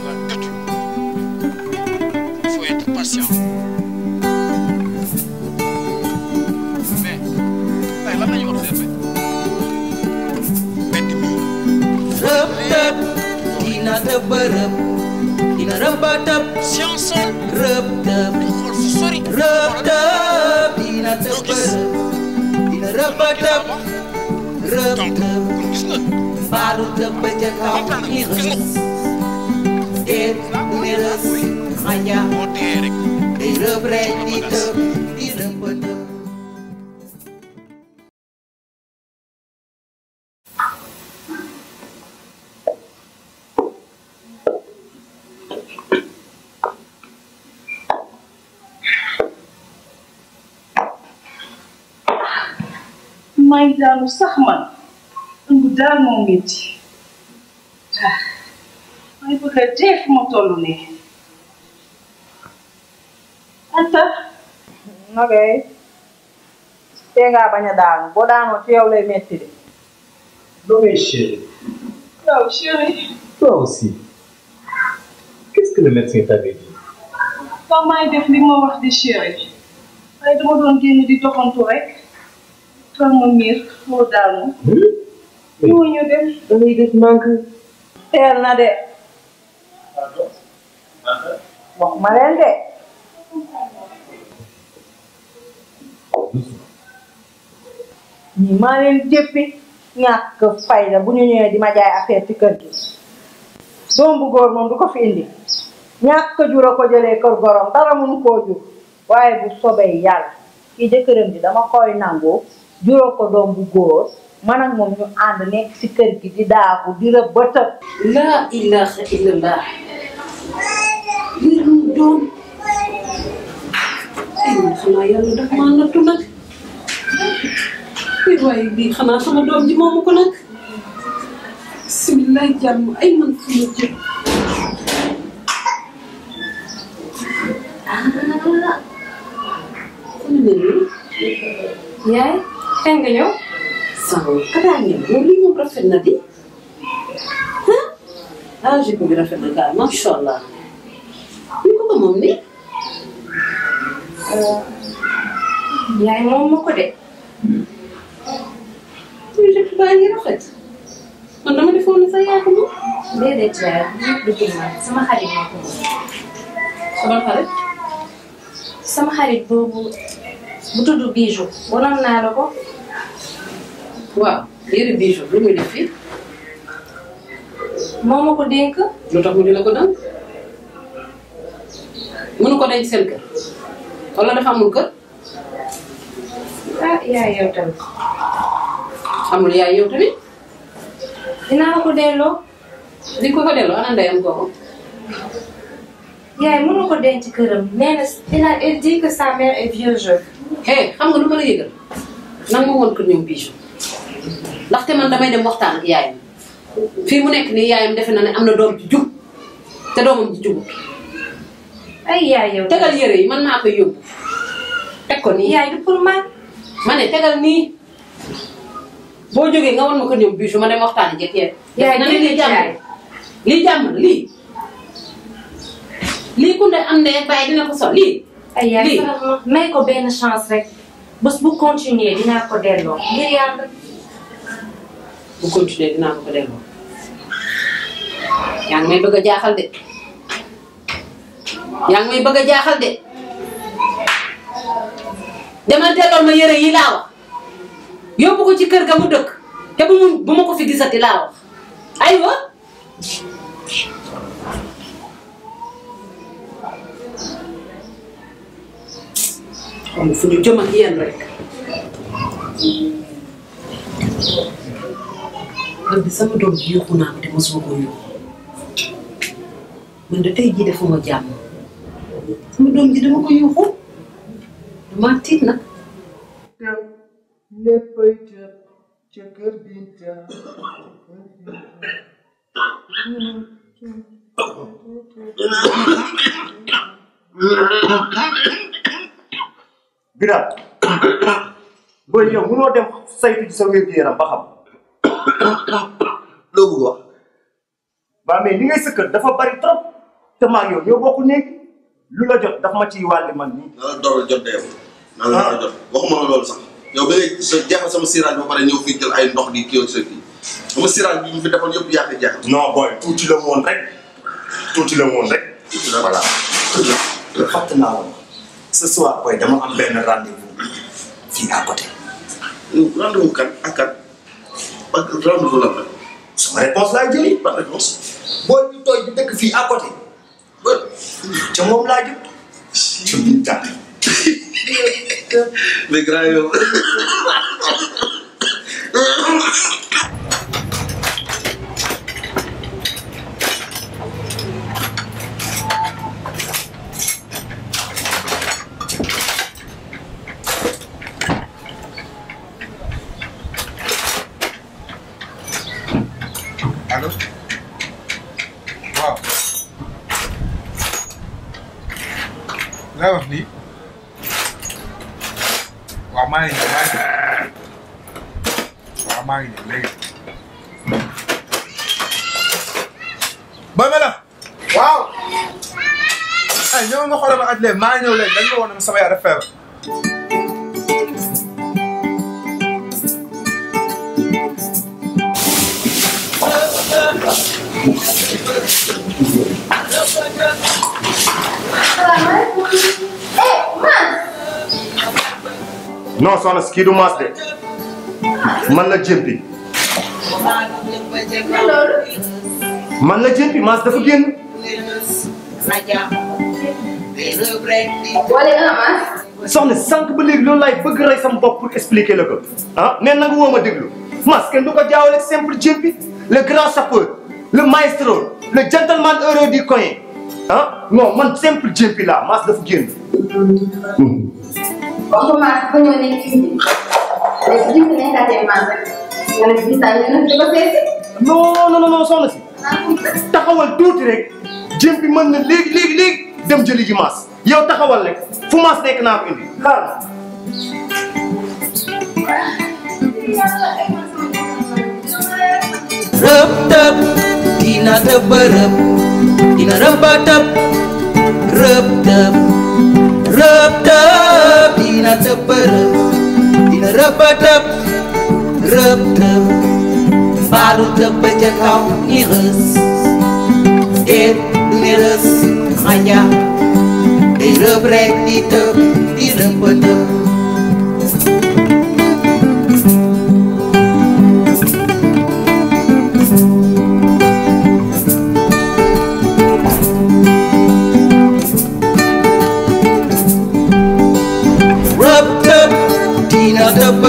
va têtu. Il faut être patient. Mais tey lan la ñu observé mbedd mi. rëb tëb dina tëb rëb dina rëb tëb science rëb tëb xool fu sori. rëb tëb dina tëb rëb dina rëb tëb rëb donc tëb gis nga. baadu tëb ba ca kaw ni rës déet ni rës xaja moo dee rek. di rëb rek di tëb di rëb tëb. may daanu sax man ëmb daal moo métti may bëgg a dee fu ma toll nii Anta. Okay. Tee ngaa bañ a daanu boo daanoo ci yow lay métti de. Non mais chérie. yow chérie. Toi aussi. Qu'est-ce que le médecin t'avait dit? Pas may def li ma wax di chérie. waaye dama doon génn di doxantu rek. toog ma miir moo daanu. ñoo ñu dem. Da ngay def manque. teel na de. wax ma leen de. ñi maa leen jéppi ñàkk fayda bu ñu ñëwee di ma jaay affaire ci kër gi. doom bu góor moom du ko fi indi. ñàkk jur a ko jëlee kër gorom dara mun koo jur. waaye bu sobee yàlla kii jëkkëram ji dama koy nangu juróo ko doom bu góor man ak moom ñu ànd nekk ci kër gi di daaku di rëbb ba tëb. laa ilaaha illallah lii lu doon ay man xanaa yàlla daf maa nattu nag ay waaye bii xanaa sama doom ji moomu ko nag bisimilah jàmm ay man fu ma jëm fu mu ne nii yaay kañ nga ñëw sama kataa ñëw moom lii moom rafet na di ah jiw bi rafet na gaa macha allah ni ko ko moom nii. yaay moom moo ko de. jiw baa ngi rafet man dama defoon ne sa yaa ko moom. déedéet yaay du ko man sama xarit moo ko moom. sama xarit. sama xarit boobu bu tudd Bijou wanoon naa la ko. waaw yére Bijou lu muy def fii. moo ma ko dénk. lu tax mu di la ko daan mënu ko denc seen kër wala dafa amul kër. ah yaay yow tamit. amul yaay yow tamit. dinaa ko delloo. di ko delloo ana ndeyam kooku. yaay mënu ko denc këram nee na elle dit que sa mère est vierge. xam nga lu ma la yëgal nag ma woon kër ñoom Bijou ndaxte man damay dem waxtaan ak yaayam fii mu nekk nii yaayam defe na ne am na doom ci jub te doomam ci jubut. ay yaay yow tegal yére yi man maa koy yóbbu teg ko nii. yaay du pour man. ma ne tegal nii boo jógee nga wan ma kër ñoom Bijou ma dem waxtaan ak jëkkër. yaay na ne lii jàmm lii jàmm lii ku ne am ne bàyyi dina ko sol lii. ay yaay may ko benn chance rek bés bu continuer dinaa ko delloo ngir yàlla. bu continuer dinaa ko delloo yaa ngi may bëgg a jaaxal de demal delloo ma yére yi laa wax yóbbu ko ci kër ga mu dëkk te bu ma ko fi gisati laa wax aywa. xam fu ñu jëm ak yéen rek. man bi sama doom ji yóbbu naa ko te mosuma ko yóbbu man de tey jii defuma jàmm sama doom ji dama ko yóbbu dama tiit nag. tëb léppay tëb ca kër Binta. Birame booy yow mënoo dem saytu ci sa wér-gu-yaram ba xam. loo bëgg wax. waaw mais li ngay sëkkat dafa bari trop te maa ngi yow ñoo bokk néeg lu la jot dafa ma ciy wàlli man nii. na la door a jot de yow. na la jot waxuma la loolu sax yow da ngay jeexal sama sirage ba pare ñëw fii jël ay ndox di kii ak sa kii sama sirage bi ñu fi defoon yëpp yaa ngi jeexal. non booy tuuti la woon rek tuuti la woon rek. voilà. fàtt naa la ce soir booy dama am benn rendez-vous fii à côté. rendez-vous kan ak kan ak rendez-vous la rek. sama réponse laay jëli. ban réponse. booy bi tooy bi dëkk fii à côté. ca moom laa jëm. ca biir tànk. mais grand yow. allo waaw lay wax nii waaw maa ngi ñëw léegi ba mela waaw ay ñëw nga xoolal ma aj leen maa ngi ñëw léegi dañ ma woon ne sama yaram feebar non soxna si kii du maas de man la jëmpi man la jëmpi maas dafa génn. soxna sànq ba léegi loolu laay bëgg rey sama bopp pour expliquer la ko ah mais nanga woo ma déglu maas kenn du ko jaawale simple jëmpi le grand sapeur le maestro le gentleman heureux du coin ah non man simple jëmpi laa maas dafa génn. Bon, Mas, bu ñëw nekk ci biir léegi gis nañ tàttee Mas rek nga ne gis naa ñu ne ko seeti. non soxna si taxawal tuuti rek jëm bi mën na léegi dem jëli ji Mas yow taxawal rek fu Mas nekk naa ko indi xaaral. rëb tëb dina tëb rëb dina rëb tëb rëb tëb. Rëb tëb dina tëb dina rëb tëb rëb tëb mbaalu tëb ba ca kaw ni rës déet du ne rës xanja day rëb rek di tëb di rëb tëb. Dina rëbb